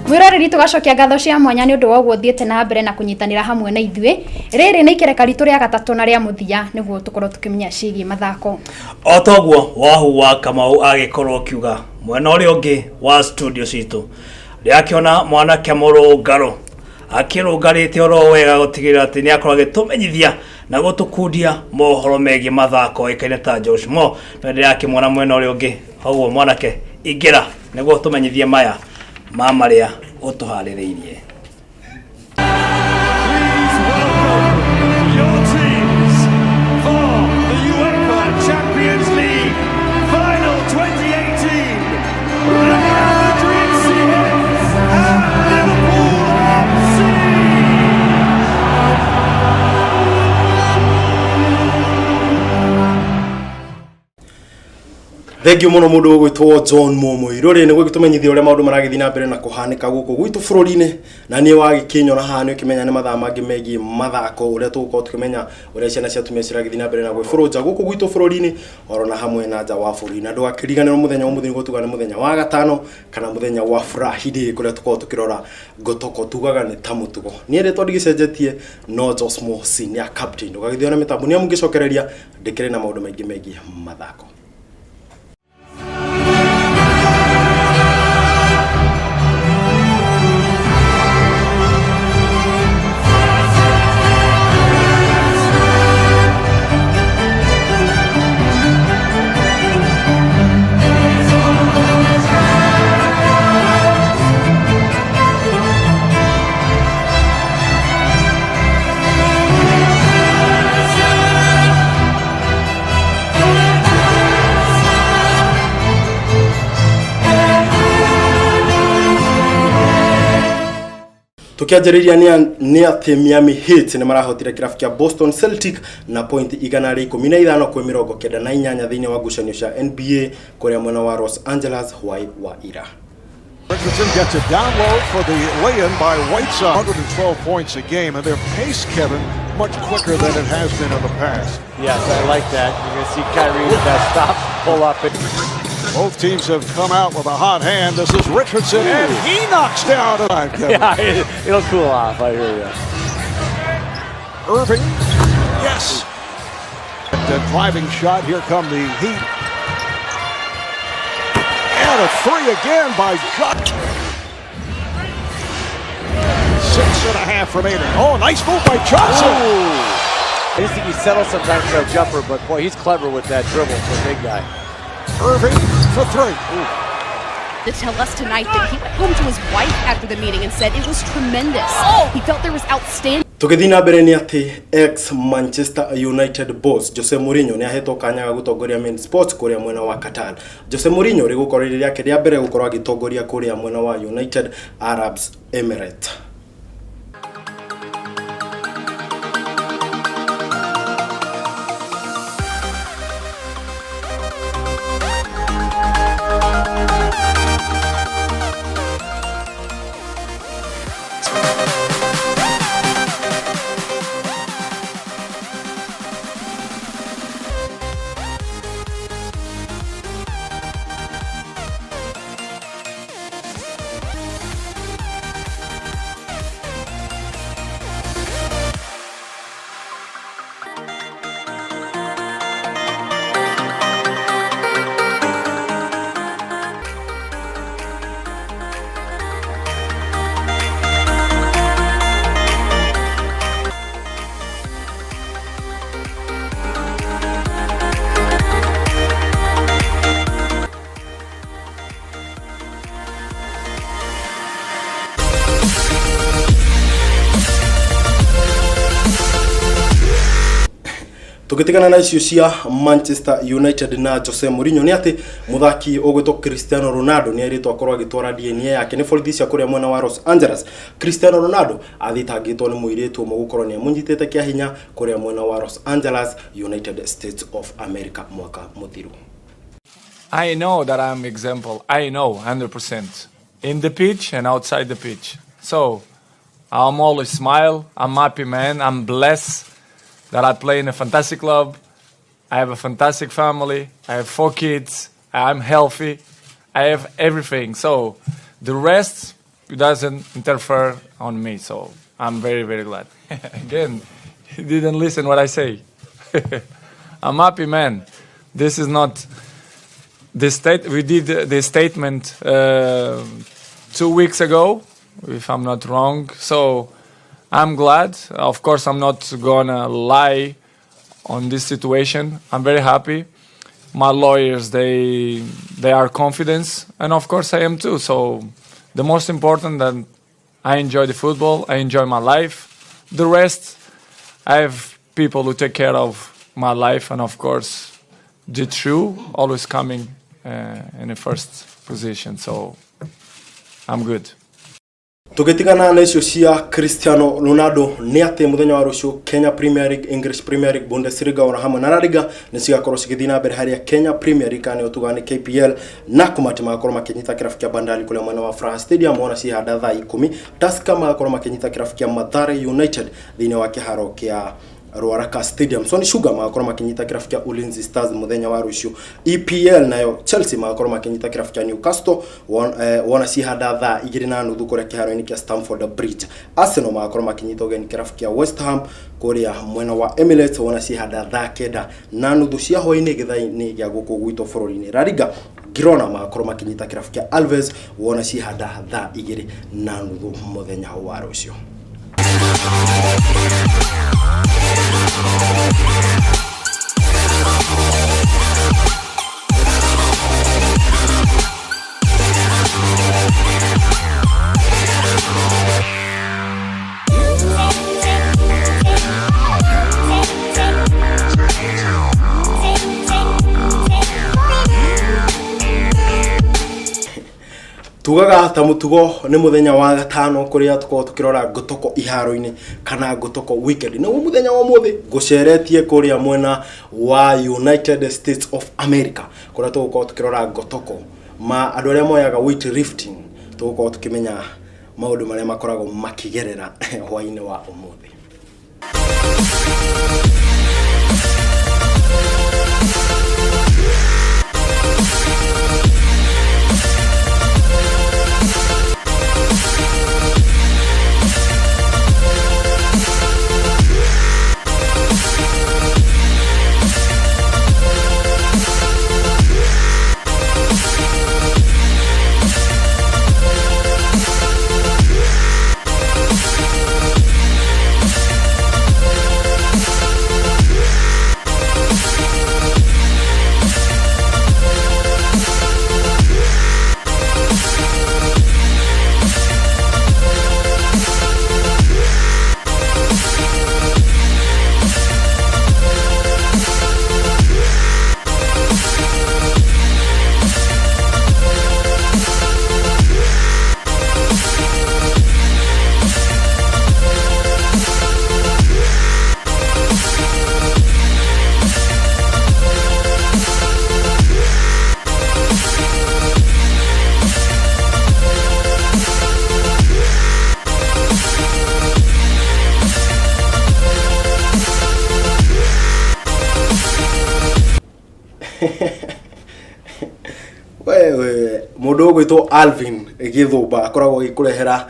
Mwiroreri, tugacokia ngatho cia mwanya nĩ ũndũ wa ũguo thiĩte na mbere na kũnyitanĩra hamwe na ithuĩ. Rĩrĩ nĩ ikereka ritũ rĩa gatatũ na rĩa mũthia nĩguo tũkorwo tũkĩmenya ciĩgiĩ mathako. O toguo Wahu wa Kamau agĩkorwo akiuga, mwena ũrĩa ũngĩ wa studio citũ ndĩrakĩona mwanake mũrũngarũ akĩrũngarĩte oro wega gũtigĩrĩra atĩ nĩ akorwo agĩtũmenyithia na gũtũkundia mohoro megiĩ mathako ĩkaine ta Josh Mo, no ndĩrakĩmuona mwena ũrĩa ũngĩ. Koguo mwanake, ingĩra nĩguo tũmenyithie maya ma marĩa ũtũharĩrĩirie. Please welcome your teams for the UEFA Champions League Final 2018. Real Madrid CF and Liverpool FC. Thengiũ mũno mũndũ ũgwĩtwo John Mũmũirũ rĩ, nĩguo gĩtũmenyithia ũrĩa maũndũ maragĩthiĩ na mbere na kũhanĩka gũkũ gwitũ bũrũri-inĩ. Na niĩ wagĩkĩnyona haha nĩ ũkĩmenya nĩ mathaa mangĩ megiĩ mathako, ũrĩa tũgũkorwo tũkĩmenya ũrĩa ciana cia atumia ciragĩthiĩ na mbere na gwĩbũrũnja gũkũ gwitũ bũrũri-inĩ oro na hamwe na nja wa bũrũri. Na ndũgakĩriganĩrwo mũthenya wa ũmũthĩ nĩguo tuga nĩ mũthenya wa gatano kana mũthenya wa Friday, kũrĩa tũkoragwo tũkĩrora ngotoko, tugaga nĩ ta mũtugo. Niĩ rĩtwa ndigĩcenjetie, no Josmo senior captain. Ndũgagĩthio na mĩtambo nĩ amu ngĩcokereria ndĩkĩrĩ na maũndũ maingĩ megiĩ mathako. Tukianjĩrĩria nĩ atĩ Miami Heat nĩ marahotire kĩrabu kĩa Boston Celtic na point 115 kwĩ 98 thĩinĩ wa ngucanio cia NBA kũrĩa mwena wa Los Angeles hwaĩ wa ira. Richardson gets it down low for the lay-in by Whiteside. 112 points a game, and their pace, Kevin, much quicker than it has been in the past. Yes, I like that. You're going to see Kyrie with that stop, pull up. Both teams have come out with a hot hand. This is Richardson, and he knocks down a Kevin. Yeah, it'll cool off. I hear you. Irving, yes. The driving shot. Here come the Heat. And a three again by John. 6.5 remaining. Oh, nice move by Johnson. I just think he settles sometimes for a jumper, but boy, he's clever with that dribble for a big guy. Irving for three. To tell us tonight that he went home to his wife after the meeting and said it was tremendous. He felt there was outstanding Tũgĩthiĩ na mbere nĩ atĩ ex Manchester United boss Jose Mourinho nĩ ahetwo kanya ga gũtongoria Main Sports kũrĩa mwena wa Qatar. Jose Mourinho rĩgũkorwo rĩrĩ rĩake rĩa mbere gũkorwo agĩtongoria kũrĩa mwena wa United Arabs Emirates. Tũgĩtigana na icio cia Manchester United na Jose Mourinho, nĩ atĩ mũthaki ũgwĩtwo Cristiano Ronaldo nĩ erĩtwo akorwo agĩtwara DNA yake nĩ borithi cia kũrĩa mwena wa Los Angeles. Cristiano Ronaldo athitangĩtwo nĩ mũirĩtu ũmwe gũkorwo nĩ amũnyitĩte kĩa hinya kũrĩa mwena wa Los Angeles, United States of America, mwaka mũthiru. I know that I'm example. I know 100% in the pitch and outside the pitch. So I'm always smile. I'm happy man. I'm blessed that I play in a fantastic club. I have a fantastic family. I have four kids. I'm healthy. I have everything. So the rest It doesn't interfere on me. So I'm very, very glad. Again, he didn't listen what I say. I'm happy, man. This is not the state. We did the statement 2 weeks ago, if I'm not wrong. So I'm glad. Of course, I'm not gonna lie on this situation. I'm very happy. My lawyers, they are confident, and of course I am too. So the most important that I enjoy the football. I enjoy my life. The rest, I have people who take care of my life, and of course, the truth always coming in the first position. So I'm good. Tũgĩtigana na icio cia Cristiano Ronaldo nĩ atĩ mũthenya wa rũciũ Kenya Premier League, English Premier League, Bundesliga ona hamwe na La Liga nĩ cigakorwo cigĩthiĩ na mbere harĩa Kenya Premier League kana nĩyo tugaga nĩ KPL na Kumati magakorwo makĩnyita kĩrabu kĩa Bandari kũrĩa mwena wa Furaha Stadium wona cihanda thaa 10. Tusker magakorwo makĩnyita kĩrabu kĩa Mathare United thĩinĩ wa kĩharo kĩa Ruaraka Stadium. Sony Sugar magakorwo makinyita kĩrabu kĩa Ulinzi Stars mũthenya wa rũciũ. EPL nayo Chelsea magakorwo makinyita kĩrabu kĩa Newcastle wona cihanda thaa 2:30 kũrĩa kĩharo-inĩ kĩa Stamford Bridge. Arsenal magakorwo makinyita ũgeni kĩrabu kĩa West Ham kũrĩa mwena wa Emirates wona cihanda thaa 9:30 cia hwaĩ-inĩ gĩthaa-inĩ gĩa gũkũ gwitũ bũrũri-inĩ. La Liga, Girona magakorwo makinyita kĩrabu kĩa Alves wona cihanda thaa 2:30 mũthenya wa rũciũ. Tugaga ta mutugo nĩ mũthenya wa gatano kũrĩa tũkoragwo tũkĩrora ngotoko iharo-inĩ kana ngotoko weekend. Nĩguo mũthenya wa ũmũthĩ ngũceretie kũrĩa mwena wa United States of America kũrĩa tũgũkorwo tũkĩrora ngotoko ma andũ arĩa moyaga weight lifting, tũgũkorwo tũkĩmenya maũndũ marĩa makoragwo makĩgerera hwaĩ-inĩ wa ũmũthĩ. Wewe mũndũ ũgwĩtwo Alvin Gĩthũmba akoragwo agĩkũrehera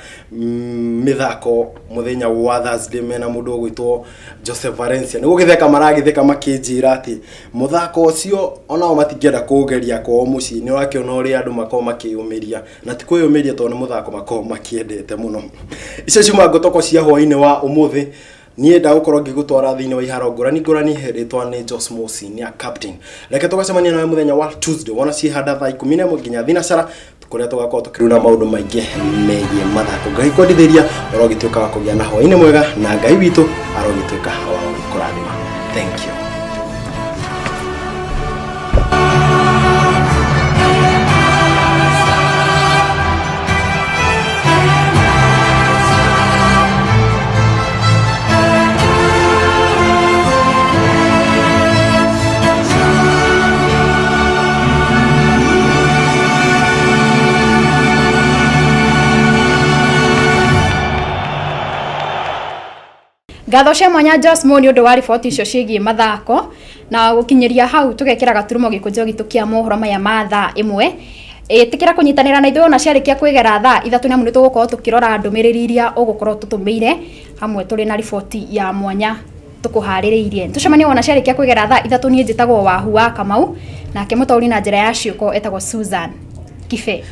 mĩthako mũthenya wa Thursday mena mũndũ ũgwĩtwo Joseph Valencia. Nĩ gũgĩtheka maragĩtheka makĩnjĩra atĩ mũthako ũcio onao matingĩenda kũũgeria kwao mũciĩ. Nĩ ũrakĩona ũrĩa andũ makoragwo makĩyũmĩria, na ti kwĩyũmĩria tondũ nĩ mũthako makoragwo makĩendete mũno. Icio ciuma ngotoko cia hwaĩ-inĩ wa ũmũthĩ. Niĩ ndagũkorwo ngĩgũtwara thĩinĩ wa iharo ngũrani ngũrani. Rĩtwa nĩ Josmo Senior Captain. Reke tũgacemania nawe mũthenya wa Tuesday wona cihanda thaa 11 nginya thinacara kũrĩa tũgakorwo tũkĩruna maũndũ maingĩ megiĩ mathako. Ngai kwendithĩria ũrogĩtuĩka wa kũgĩa na hwaĩ-inĩ mwega na Ngai witũ arogĩtuĩka wa gũkũrathima. Thank you. Ngatho cia mwanya Josmo nĩ ũndũ wa riboti icio ciĩgiĩ mathako, na gũkinyĩria hau tũgekĩra gaturumo gĩkũnjo gitũ kĩa mohoro maya ma thaa 1. Ĩtĩkĩra kũnyitanĩra na ithuĩ ona ciarĩkia kwĩgera thaa 3, nĩ amu nĩ tũgũkorwo tũkĩrora ndũmĩrĩri iria ũgũkorwo tũtũmĩire hamwe tũrĩ na riboti ya mwanya tũkũharĩrĩirie. Tũcemanie wona ciarĩkia kwĩgera thaa 3. Niĩ njĩtagwo Wahu wa Kamau, nake mũtaũri na njĩra ya ciũko etagwo Susan Kibe.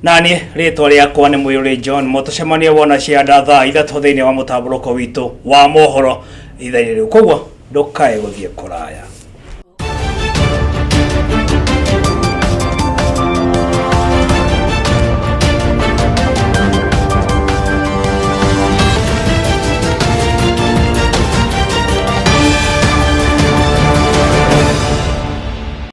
Nani rĩtwa rĩakwa nĩ Mũyũrĩ John. Mũtũcemanie wona cianda thaa 3 thĩinĩ wa mũtambũrũko witũ wa mohoro ithainĩ rĩu, koguo ndũkae gũthiĩ kũraya.